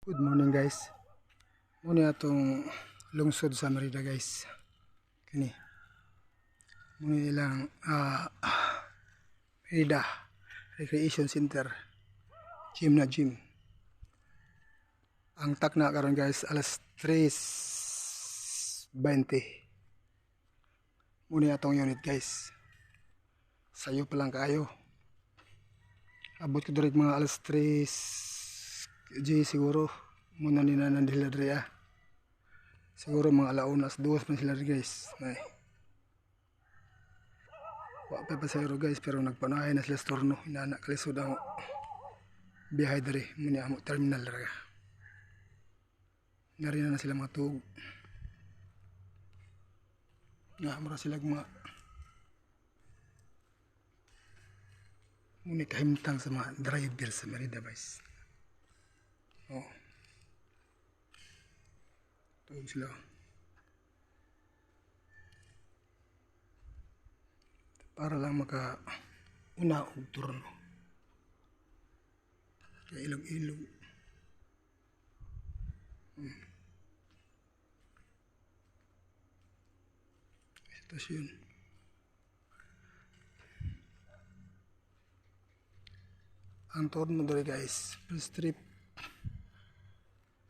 Good morning, guys. Mao ni atong lungsod sa Merida, guys. Kini. Mao ni ilang Merida Recreation Center. Gym na gym. Ang takna karon, guys, alas 3:20. Mao ni atong unit, guys. Sayo pa lang kaayo. Abot ko diri mga alas 3 G siguro. Mao na ni na sila diri ah. Siguro mga alauna, alas 2 pa sila diri, guys. Nay. Wa pa pasahero, guys, pero nagpanahay na sila sa turno. Inana kalisod ang biyahe diri. Mao ni amo terminal ra. Nari na sila mga tuog. Nga mura sila mga mao ni kahimtang sa mga driver sa Merida, guys. Oh. Tuog sila. Para lang maka una og turno. Kaya ilog-ilog. Estasyon. Ang turno diri, guys, first trip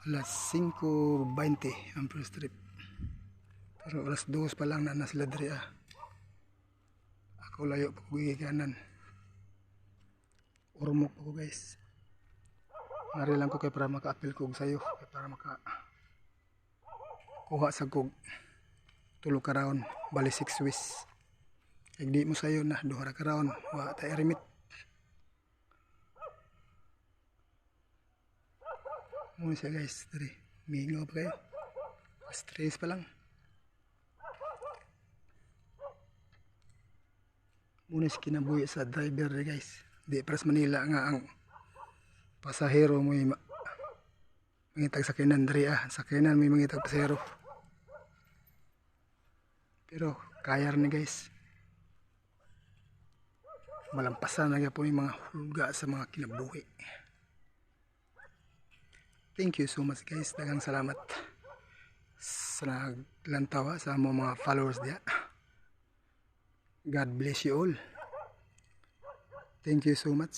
alas 5:20 ang first trip. Pero alas 2 pa lang na sila diri ah. Ako, layo pa ko gigikanan. Ormoc pa ko, guys. Ngari lang ko kay para maka-apil ko og sayo, kay para maka kuha sa kog tulo ka round, bali 6 weeks. Kay di mo sayo na duha ra ka round, wa ta remit. Mao siya, guys, diri. Mingaw pa kaayo. Alas 3 pa lang. Mao na siya kinabuhi sa driver ri, guys. Di pareha sa Manila nga ang pasahero mo mangitag sakyanan diri ah. Sakyanan mo mangitag pasahero. Pero kaya ni, guys. Malampasan na gyapon yung mga hulga sa mga kinabuhi. Thank you so much, guys. Daghang salamat sa naglantaw sa among mga followers diya. God bless you all. Thank you so much.